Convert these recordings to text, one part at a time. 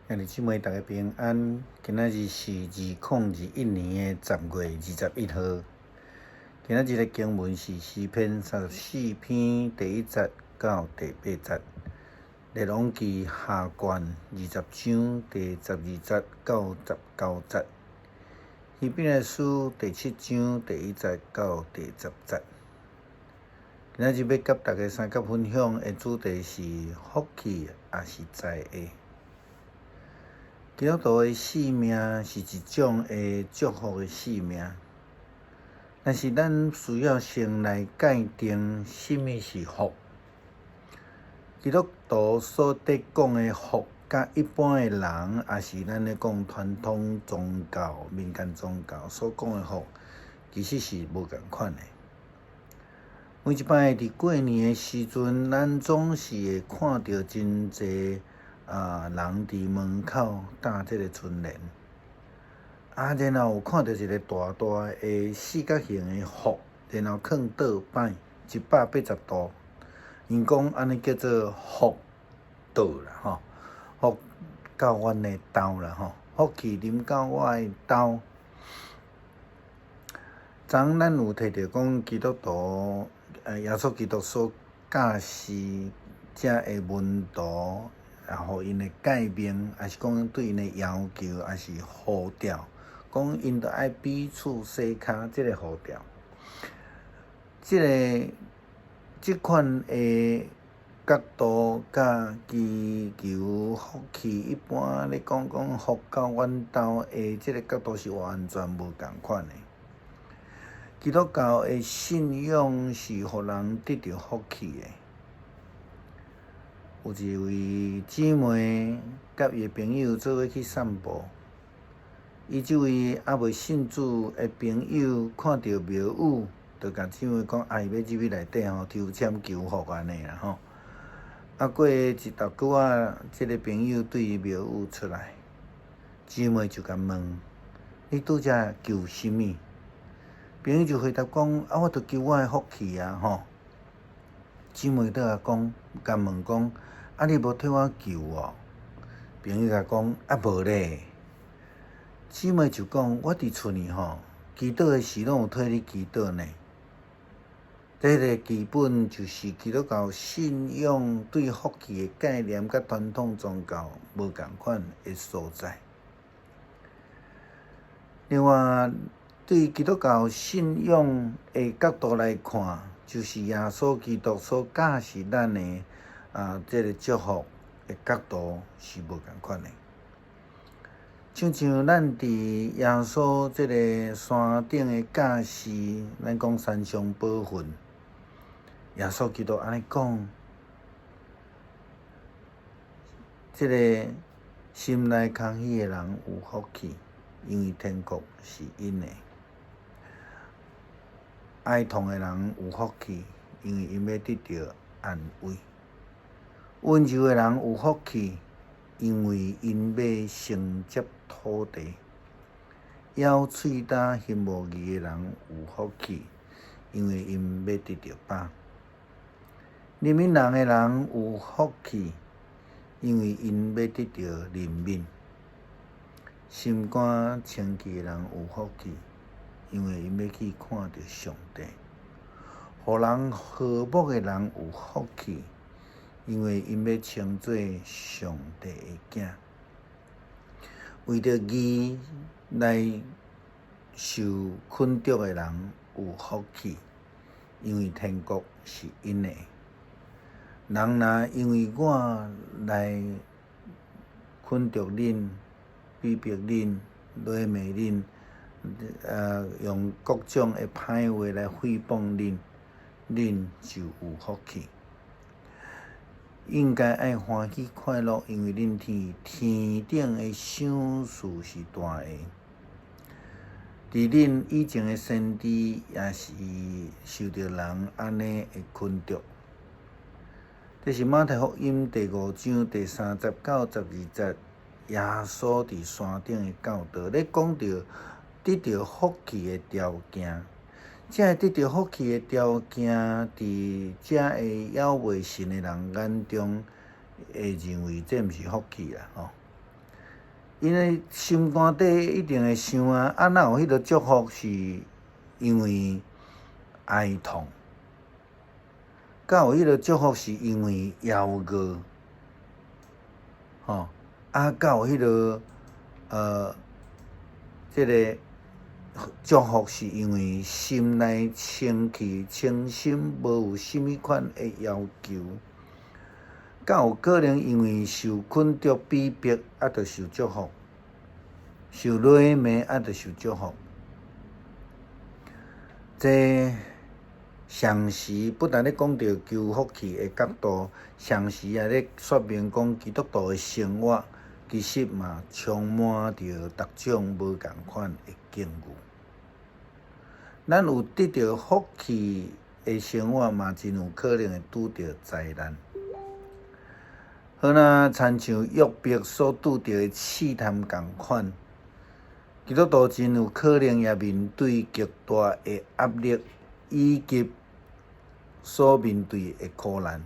兄弟姊妹，大家平安。今仔日是2021年的10月21號。今仔日的經文是詩篇34篇第1節到第8節，列王紀下卷20章第12節到19節，希伯來書第7章第1節到第10節。今仔日欲佮大家相佮分享的主題是福氣抑是災厄。基督徒的生命是一種的祝福的生命，但是咱需要先來界定啥物是福。基督徒所佇講的福，佮一般的人，抑是咱咧講傳統宗教、民間宗教所講的福，其實是無仝款的。每一擺佇過年的時陣，咱總是會看著真濟人佇門口貼這个春聯，然後有看著一个大大的四角形的福，然後囥倒擺180度，𪜶講按呢叫做福到啦吼，福到阮的兜啦吼，福氣臨到我的兜。昨昏咱有提著講基督徒，耶穌基督所教示遮的門徒，啊，予𪜶的誡命，抑是講對𪜶的要求，抑是呼召，講𪜶著愛彼此洗跤，這个呼召，這款的角度，佮祈求福氣，一般咧講講福到阮兜的這个角度是完全無仝款的。基督教的信仰是予人得著福氣的。有一位姊妹佮伊的朋友做伙去散步，伊這位猶未信主的朋友看著廟宇，就共姊妹講：啊，伊欲入去內底吼，抽籤求福按呢啦吼。過一沓久仔，這个朋友對廟宇出來，姊妹就共問：你拄才求啥物？朋友就回答講：啊，我著求我的福氣啊吼。姊妹倒來講，共問講：啊，你無替我求哦？朋友共講：啊，無咧。姊妹就講：我佇厝裡吼，祈禱的時攏有替你祈禱呢。這个基本就是基督教信仰對福氣的概念，佮傳統宗教無仝款的所在。另外，對基督教信仰的角度來看，就是耶穌基督所教示咱的這个祝福的角度是無仝款的。親像咱佇耶穌這个山頂的教示，咱講山上寶訓，耶穌基督按呢講，這个心內空虛的人有福氣，因為天國是𪜶的。哀痛的人有福氣，因為𪜶欲得著安慰。溫柔的人有福氣，因為𪜶欲承接土地。枵喙焦心無義的人有福氣，因為𪜶欲得著飽。憐憫人的人有福氣，因為𪜶欲得著憐憫。心肝清潔的人有福氣，因為𪜶欲去看著上帝。予人和睦的人有福氣，因為𪜶欲稱做上帝的囝。為著義來受困著的人有福氣，因為天國是𪜶的。人若因為我來困著恁、逼迫恁、辱罵恁，用各種的歹話來誹謗恁，恁就有福氣。應該愛歡喜快樂，因為恁佇天頂的賞賜是大的。佇恁以前的先知也是受著人按呢的困著。這是馬太福音第5章第3節到12節，耶穌佇山頂的教導，咧講著得著福氣的條件。這个得著福氣的條件，佇遮个猶未信的人眼中，會認為這毋是福氣啦吼。𪜶的心肝底一定會想啊，啊，哪有彼个祝福是因為哀痛？敢有彼个祝福是因為枵餓？吼，啊，敢有彼个這个祝福是因為心內清氣清心，無有啥物款的要求？敢有可能因為受困著逼迫，啊，就受祝福；受辱罵，啊，就受祝福。這常時不但咧講著求福氣的角度，常時也咧說明講基督徒的生活其實嘛充滿著逐種無仝款的境遇。咱有得著福氣的生活，嘛真有可能會拄著災難。好若親像約伯所拄著的試探仝款，基督徒真有可能也面對極大的壓力，以及所面對的苦難。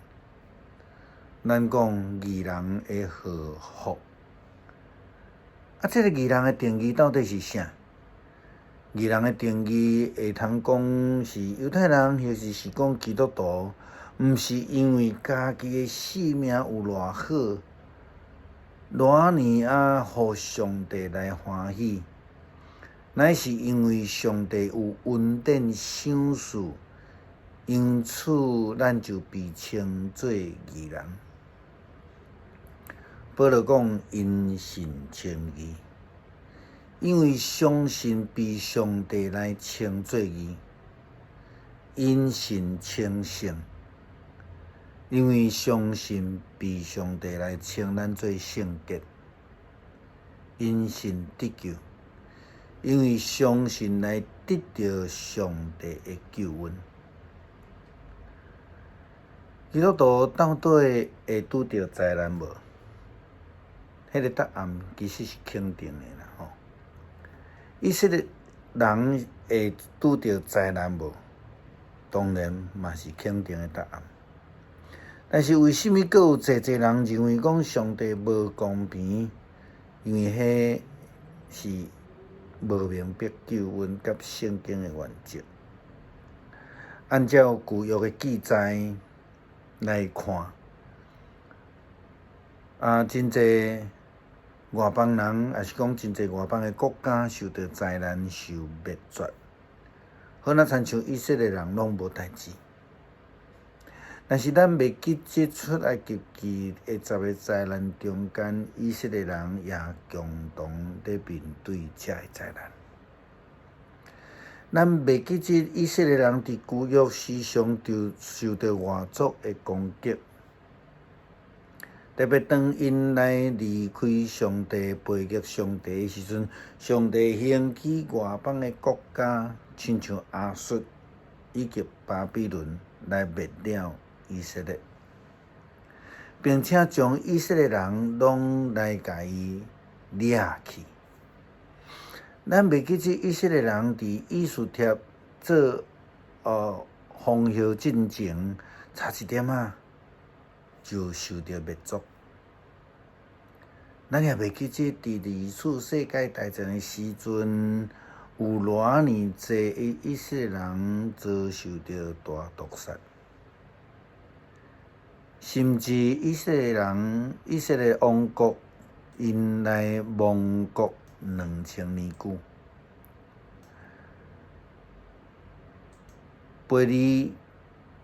咱講義人會禍福，啊，這个義人的定義到底是啥？義人的定義會通講是猶太人，抑是是講基督徒？毋是因為家己的性命有偌好，偌爾仔予上帝來歡喜，乃是因為上帝有恩典賞賜，因此咱就被稱做義人。保羅講因信稱義，因為相信被上帝來稱做義，因信稱聖。因為相信被上帝來稱咱做聖潔，因信得救，因為相信來得著上帝的救恩。基督徒到底會拄著災難無？彼个答案其實是肯定的啦吼。以色列人會拄著災難無？當然嘛是肯定的答案。但是為啥物閣有濟濟人認為講上帝無公平？因為彼是無明白救恩佮聖經的原則。按照舊約的記載來看，啊，真濟外邦人，抑是講真濟外邦的國家受著災難、受滅絕，好若親像以色列人攏無代誌。但是咱袂記這出埃及記的十个災難中間，以色列人也共同咧面對這个災難。咱袂記這以色列人佇舊約時常就受著外族的攻擊，特別當𪜶來離開上帝、背逆上帝的時陣，上帝興起外邦的國家，親像亞述以及巴比倫來滅了以色列，並且將以色列人攏來共伊掠去。咱袂記這以色列人佇以斯帖做皇后進前，差一點仔就受著滅族。咱也袂記這佇二次世界大戰的時陣，有偌爾濟的以色列人遭受著大屠殺。甚至以色列人、以色列王國，𪜶來亡國2000年久，背離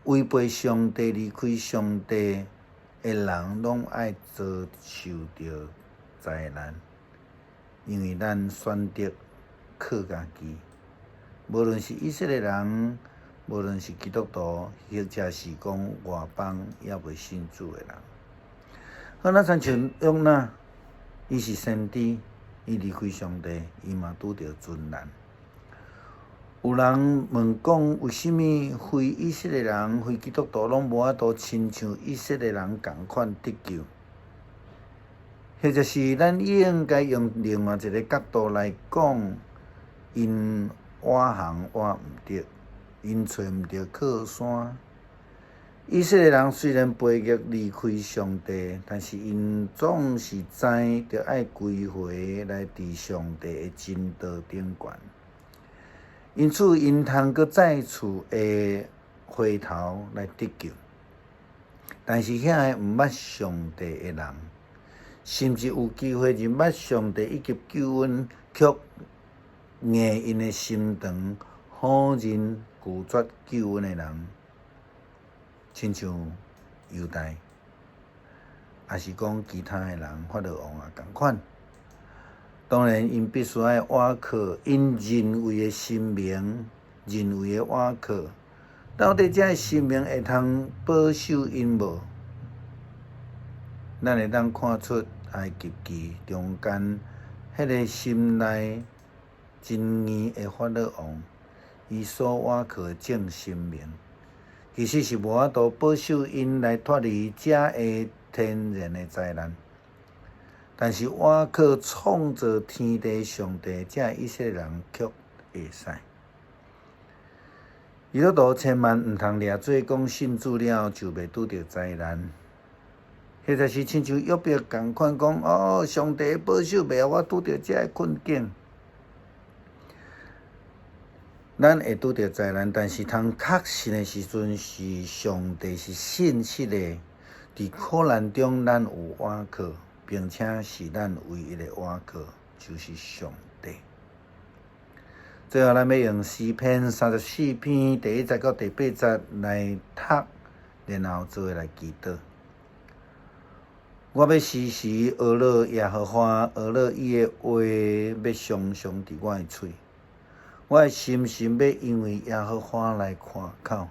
違背上帝、離開上帝的人，攏愛遭受著災難，因為咱選擇靠家己，無論是以色列人，無論是基督徒，或者是講外邦猶未信主的人，好，若親像約拿，伊是先知，伊離開上帝，伊嘛拄著困難。有人問講，為啥物非以色列人、非基督徒攏無法度親像以色列人仝款得救？或者是咱應該用另外一个角度來講，𪜶倚行倚毋著，𪜶揣毋著靠山，以色列人雖然背逆離開上帝，但是𪜶總是知著愛歸回來佇上帝的真道頂懸。因此，𪜶通閣再次會回頭來得救。但是遐个毋捌上帝的人，甚至有機會認捌上帝以及救恩，卻硬𪜶的心腸，否認拒絕救恩的人，親像猶大，抑是講其他的人，法老王也仝款。當然，𪜶必須愛倚靠𪜶認為的神明，認為的倚靠，到底這个神明會通保守𪜶無？咱會當看出埃及記中間彼个心內真硬的法老王，伊所倚靠的眾神明，其實是無法度保守𪜶來脫離這个天然的災難。但是倚靠創造天地上帝，這以色列人卻會使。基督徒千萬毋通掠做講信主了就袂拄著災難，或者是親像約伯仝款講哦，上帝保守袂予我拄著這个困境。咱會拄著災難，但是通確信的時陣是上帝是信實的，佇苦難中咱有倚靠，並且是咱唯一的倚靠，就是上帝。最後，咱欲用詩篇34篇第一節到第八節來讀，然後做伙來祈禱。我欲時時呵咾耶和華，呵咾伊的話欲常常佇我的喙。我的心神欲因為耶和華來誇口，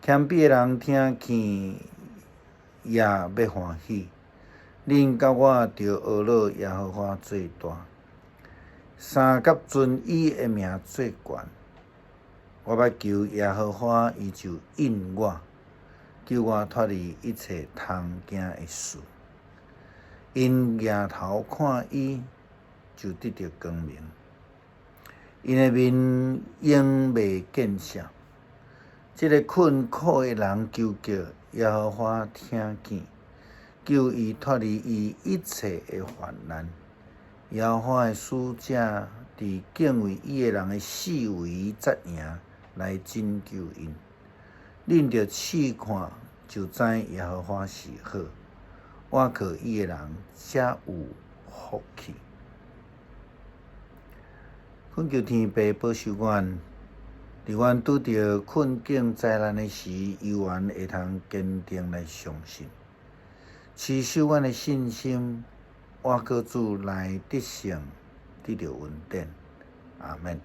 謙卑的人聽見也欲歡喜。恁佮我著呵咾耶和華做大，三佮尊伊的名做懸。我欲求耶和華，伊就應我，救我脫離一切通驚的事。𪜶舉頭看伊，就得著光明。𪜶的面永袂見笑。這个困苦的人求叫耶和華聽見，救伊脫離伊一切的患難。耶和華的使者佇敬畏伊的人的四圍紮營來拯救𪜶。恁著試看，就知耶和華是好。倚靠伊的人才有福氣。懇求天父保守阮，佇阮拄著困境災難的時，猶原會通堅定來相信，持守阮的信心，倚靠主來得勝，得著恩典。阿們。